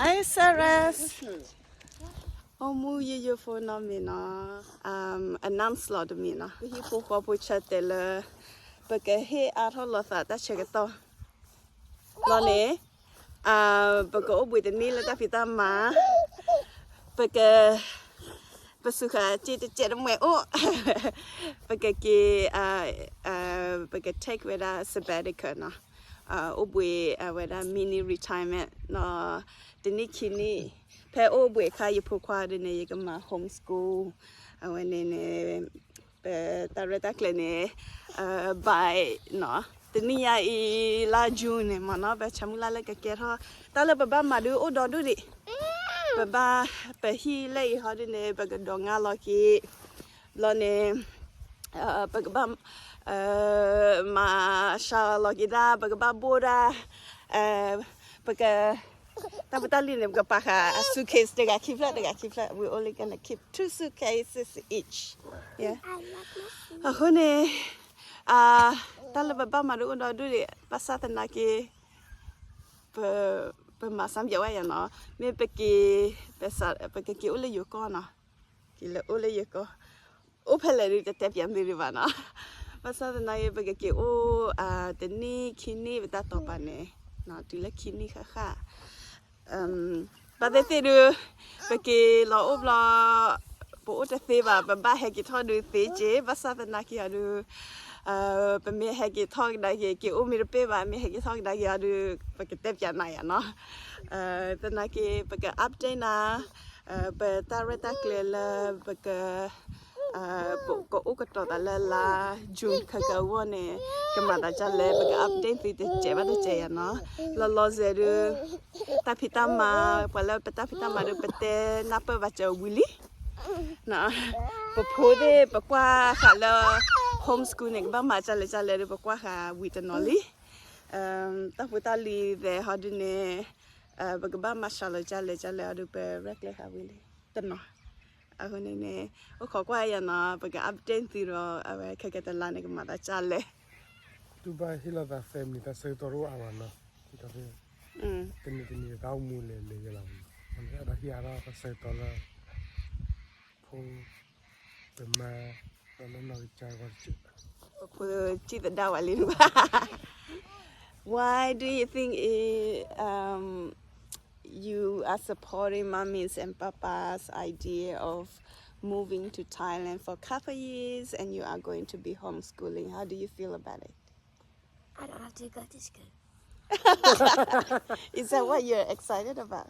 Hi Sarah. အိၣ်မူယိယိဖိနီတမံၤနီၤ, announcement တမံၤနီၤ, ပဟံၣ်ဖိဃီဖိဆၢတဲာ်လၢ ပကဟ့ၣ်အါထီၣ်လိာ်သးတၢ်ဆၢကတီၢ် ဘျီန့ၣ် ပကအိၣ်ဘှံးတနံၣ်လၢတၢ်ဖံးတၢ်မၤ, ပက ပစူးဃာ်စ့တကဲးတမှဲၤအိၣ်, ပကက့ၤ ပက take ဝဲဒၣ် sabbatical နီၤ, အိၣ်ဘှံးဝဲဒၣ် mini retirement နီၤ, တနံၣ်ခံနံၣ်, ဖဲအိၣ်ဘှံးအခါ ယဖိခွါဒ်န့ၣ် ယကမၤ homeschool, အဝဲန့ၣ်န့ၣ် ပတၢ်ရဲၣ်တၢ်ကျဲၤန့ၣ် by နီၤ, တနံၣ်ညါအံၤလါ June န့ၣ်မ့ၢ်နီၤ, ပဆၢမုၢ်လၢ်လၢကကဲထီၣ် တၢ်လၢပဘၣ်မၤဒုးအိၣ်ဒီဒူၣ်ဒံး, ပဘၣ် ပဟံၣ်လၢအံၤဟီဒ်န့ၣ် ပကဒိးငါလီၤက့ၤ, ဘျီန့ၣ် ပကဘၣ် မၤစှၤလီၤက့ၤဒၣ်, ပကဘၣ်ဘိၣ်ဒၣ်, ပက တၢ်ဖိတၢ်လံၤန့ၣ် ပကပာ်ဃာ် suitcase တဂၤခံဖျၢၣ် တဂၤခံဖျၢၣ်, we only gonna keep two suitcases each. အဃိန့ၣ် တၢ်လၢပဘၣ်မၤဒုးအိၣ်ဒီဒူၣ်ဒံး ဘၣ်ဆၣ်သနာ်က့ ပမၤစၢ်ယဲဝဲယၤနီၤ, မ့ၢ်ပက့ၤ ပကက့ၤအိၣ်လၢယိၤကီၢ်နီၤ, က့ၤလၢအိၣ်လၢယိၤကီၢ်, အိၣ်ဖဲလဲၣ်ဒုးတတဲပၠးသုဒံးဘၣ်နီၤ, ဘၣ်ဆၣ်သနာ်က့ ပကက့ၤအိၣ် တနံၣ်ခံနံၣ်ပတၢ်တီၤပာ်န့ၣ်, တုၤလၢခံနံၣ်ဃၣ်ဃၣ် ဘၣ်သ့ၣ်သ့ၣ်ဒုး ပက့ၤလီၤအိၣ်ဘျီ ပအိၣ်တသ့ဘၣ်, ပဘၣ်ဟဲက့ၤထီၣ်ဒုးသ့က့ၤ, ဘၣ်ဆၣ်သနာ်က့အီၤဒုး ပမ့ၢ်ဟဲက့ၤထီၣ်ကဒါက့ၤ က့ၤအိၣ်မ့ၢ်တပ့ၢ်ဘၣ်, မ့ၢ်ဟဲက့ၤထီၣ်ကဒါက့ၤအီၤဒုး ပကတဲပၠးနၤယၤနီၤ, သနာ်က့ ပက update နၤ ပတၢ်ရဲၣ်တၢ်ကျဲၤလၢ ပက ကအိၣ်ကတီၤသးလၢလါ June ခဲကဂီၢ်န့ၣ် ကမၤသးဒ်လဲၣ် ပက update သုတစဲးဘၣ်တစဲးယၤနီၤ, လီၤလီၤဆဲးဒုး တၢ်ဖံးတၢ်မၤ ပှၤလၢပတၢ်ဖံးတၢ်မၤဒုး ပတဲနၢ်ပၢၢ်ဘၣ်စၢၤဝံၤလံ, ပဖိသ့ၣ် ပကွၢ်ဃာ်လၢ homeschool န့ၣ် ကဘၣ်မၤဒ်လဲၣ်ဒ်လဲၣ်ဒုး ပကွၢ်ဃာ်ဝံၤတနီၤလံ, တၢ်ဖိတၢ်လံၤသဲးဟီဒုးန့ၣ် ပကဘၣ်မၤစှၤလီၤဒ်လဲၣ်ဒ်လဲၣ်အီၤဒုး ပရဲၣ်ကျဲၤဃာ်ဝံၤလံတနီၤ, အဃိန့ၣ်န့ၣ် အိၣ်ခိးကွၢ်ယၤနီၤ, ပက update သုဒီး အဝဲခဲကတလါန့ၣ် ကမၤသးဒ်လဲၣ်, တူၢ်ဘၣ်ဟ့ၣ်လီၤသး family တၢ်ဆၢကတီၢ်တအိၣ်အါဘၣ်နီၤ, တနံၤတနံၤတၢ်အိၣ်မူလဲၤလဲၤယဲလီၤ, အဒိးဟ့ၣ်အါထီၣ်တၢ်ဆၢကတီၢ်လၢ ဖိ ပမါ ဒီးလၢနီၢ်ကစၢ်ဝဲတက့ၢ်, ပဖိစံၣ်သဒါဝဲလံဘၣ်, Why do you think it, um, you are supporting mommy's and papa's idea of moving to Thailand for couple years and you are going to be homeschooling? How do you feel about it? I don't have to go to school. Is that what you're excited about?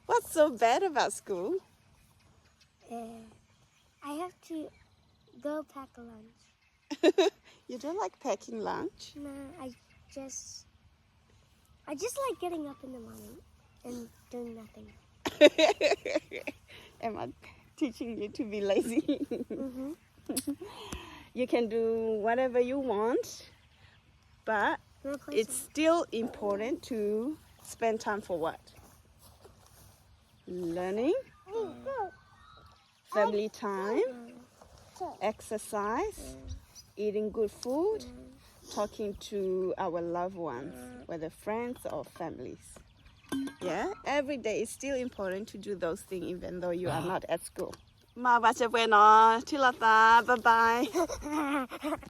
What's so bad about school? Uh, I have to go pack lunch. You don't like packing lunch? No, I just, I just like getting up in the morning and doing nothing. Am I teaching you to be lazy? Mm-hmm. You can do whatever you want, but it's still important to spend time for what? Learning, family time, exercise, eating good food, talking to our loved ones, whether friends or families. Yeah, every day is still important to do those things even though you are not at school. မၤဘၣ်စဲးပှဲၤနီၤ, ထံၣ်လိာ်သး, bye bye.